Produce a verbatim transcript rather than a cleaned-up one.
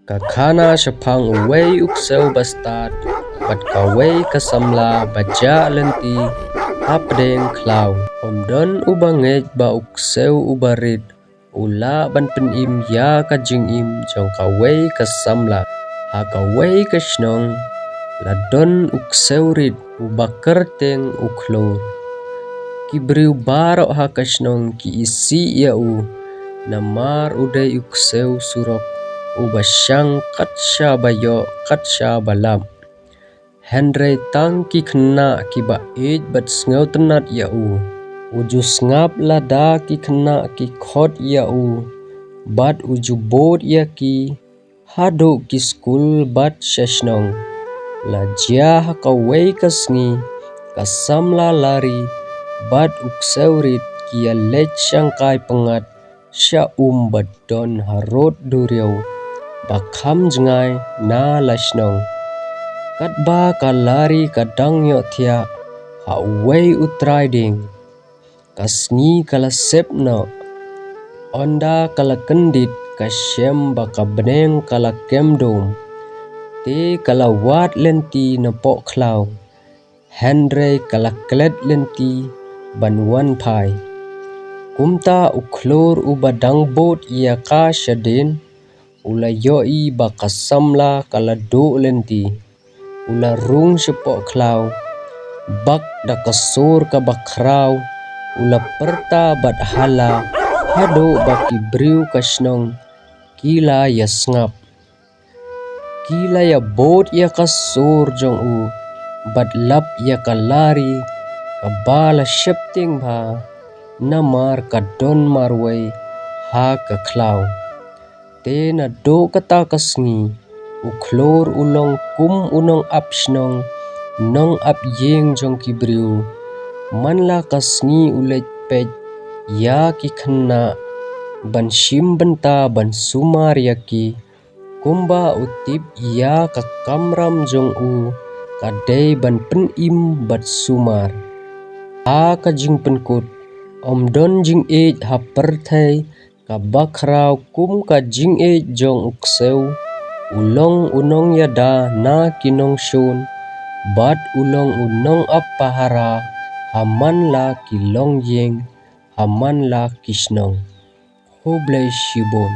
Ka khana shaphang uwei u ksew ba stad bad kawei ka samla ba jah lynti hapdeng khlaw. Ym don uba ngeit ba u ksew uba rit u lah ban pynim ïa ka jingim jong kawei ka samla. Ha kawei ka shnong la don u ksew rit uba kyrteng u Khlur. Ki briew baroh ha ka shnong ki isih ïa u namar u dei u ksew surok uba shang kat shaba ïoh kat shaba lap. Hynrei tang ki khynnah kiba ïeit bad sngewtynnat ïa u. U ju sngap lada ki khynnah ki khot ïa u bad u ju bud ïa ki haduh ki skul bad sha shnong. La jia ha kawei ka sngi ka samla Lari bad u ksew rit ki ïaleit shangkai pyngngad sha um ba don harud duriaw ba kham jngai na la shnong. Katba ka Lari ka dang ïohthiah ha uwei u trai dieng, ka sngi ka la sep noh. Ynda ka la kyndit ka shem ba ka bneng ka la kem dum. Te ka la wad lynti napoh khlaw. Hynrei ka la klet lynti ban wan phai. Kumta u Khlur uba dang bud ïa ka shadien u la ïohi ba ka samla ka la duh lynti. U la rung shapoh khlaw bak da ka sur kaba khraw. U la pyrta bad hala haduh ba ki briew ka shnong ki la ïa sngap. Ki la ïa bud ïa ka sur jong u bad lap ïa ka Lari kaba la sheptieng bha namar ka don marwei ha ka khlaw. Te naduh kata ka sngi u Khlur u long kum u nongap shnong, nongap ïing jong ki briew. Man la ka sngi u leit peit ïa ki khynnah ban shim bynta ban sumar ïa ki. Kumba u tip ïa ka kamram jong u ka dei ban pynim bad sumar. Ha ka jingpynkut ym don jingïeit ha pyrthei kaba khraw kum ka jingïeit jong u ksew. U long u nongïada na ki nongshun bad u long u nongap pahara ha man la ki longïing, ha man la ki shnong. Khublei shibun.